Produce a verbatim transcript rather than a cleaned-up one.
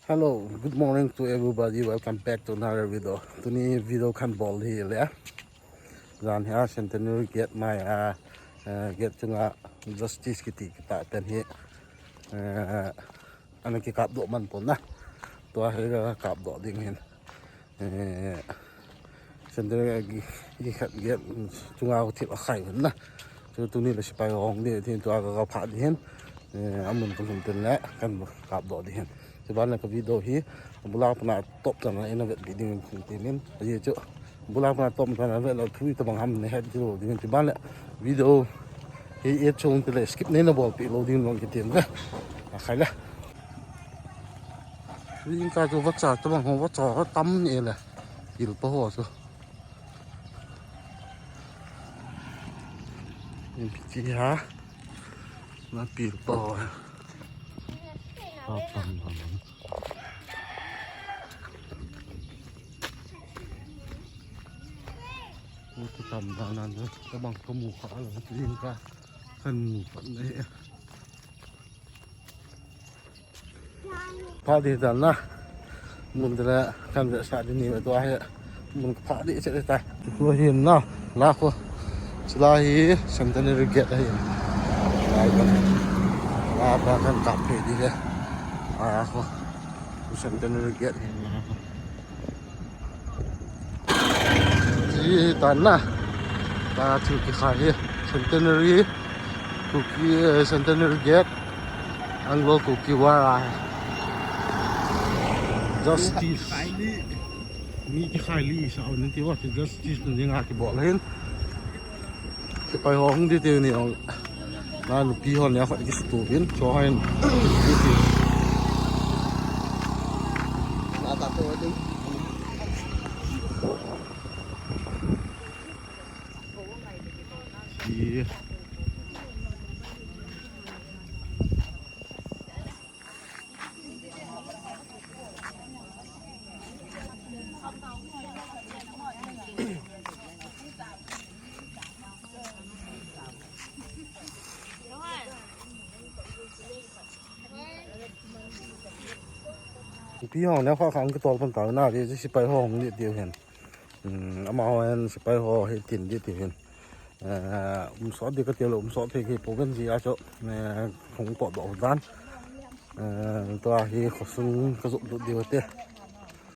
Hello, good morning to everybody. Welcome back to another video. Tuni video khat bol hi le. Jan hi a Centenary Gate mai a, eh, gate chunga Justice kiti kita pen hi, eh, ana kikap doh man pon na. Tua hi kakap doh ding hin. Eh, Centenary gate, gate chunga thil akhai hin na. Chu tuni le sipai hung ding, tin tua ka, kapha ding hin. Eh, amun kalhun tin le, kakap doh ding hin. Chuban le ka video hi, abula pana top tana ina vet ding tin tin. Ahi chu, abula pana top tana vet lou thu tabang ham nahet diu ding. Chuban le video hi et chung tile skip neina bolpeh lou ding jong kitem le. Akhai le. Jingkah chu vacha tabang ho vacha tam ni le. Pil pa ho chu. Pi ti ha. Na pil pa ho. Pa pam pam. Mu tu tam da nan tu. Tabang kamu kha la. Jingkah kamu pa ne. Pha ding tan na. Mun tila kan vetsah ding ni tua hi. Mun pha ding chet ta. Tua hi na. La ko. Chula hi Centenary Gate hi. Lai kan. La pa kan kap peh ding hi. A ko. Centenary Gate hi. Hi tan na. Ta chu kikhai hi. Centenary. Kuki, eh, Centenary Gate. Anglo Kuki War a. Justice. Mi kikhai li sa un ti wa Justice ni nga kibol hin. Sipai ho hung ding ti ni ong. Na nupi ho ni a khat kisutu vin. Cho hin. Nupi ho ne kha khang kitol pan tau na, di sipai ho hung ding ti hin. Hmm, amaho hin sipai ho hi tin ding ti hin. Eh, um sot ding kati lou, um sot thei kei pon ji a chu, eh, hung potdoh dan. Eh, tua hi khosung kajot lut ding te.